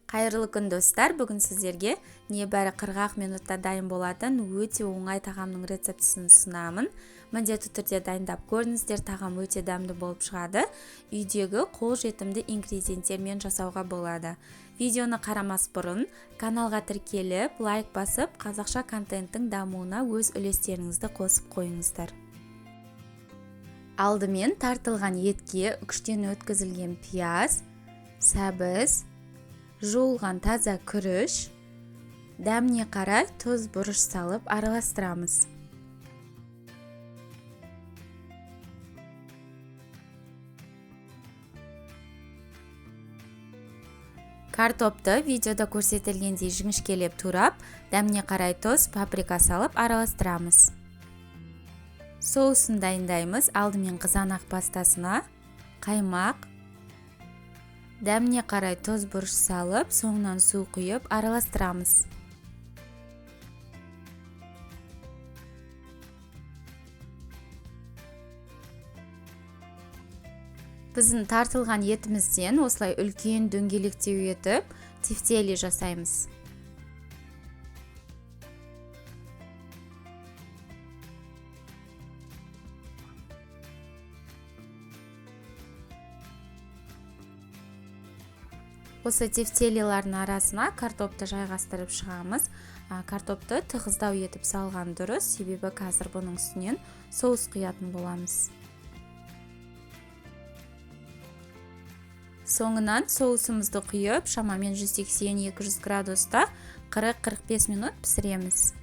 Қайырлы күн, достар! Бүгін сіздерге небәрі 40 минутта дайын болатын өте оңай тағамның рецептісін ұсынамын. Міндетті түрде дайындап көріңіздер, тағам өте дәмді болып шығады. Үйдегі қолжетімді ингредиенттермен жасауға болады. Видеоны қарамас бұрын каналға тіркеліп, лайк басып, қазақша контенттің дамуына өз үлестеріңізді қосып қойыңыздар. Алдымен тартылған етке үкіштен өткізілген пияз, сәбіз, жуылған таза күріш, дәміне қарай тұз, бұрыш салып араластырамыз. Картопты видеода көрсетілгендей жіңішкелеп турап, дәміне қарай тұз, паприка салып араластырамыз. Соусын дайындаймыз. Алдымен қызанақ пастасына қаймақ, дәміне қарай тұз, бұрыш салып, соңынан су құйып араластырамыз. Біздің тартылған етімізден осылай үлкен дөңгелектеу етіп тефтели жасаймыз. Осы тефтелилардың арасына картопты жайғастырып шығамыз. Картопты тығыздау етіп салған дұрыс, себебі қазір бұның үстінен соус құятын боламыз. Соңынан соусымызды құйып, шамамен 180-200 градуста 40-45 минут пісіреміз.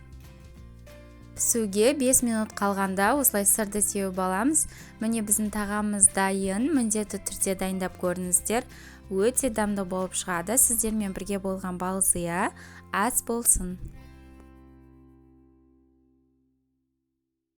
Пісуге 5 минут қалғанда осылай сырды сеуіп аламыз. Міне, біздің тағамымыз дайын. Міндетті түрде дайындап көріңіздер. Өте дәмді болып шығады. Сіздермен бірге болған Балзия. Ас болсын.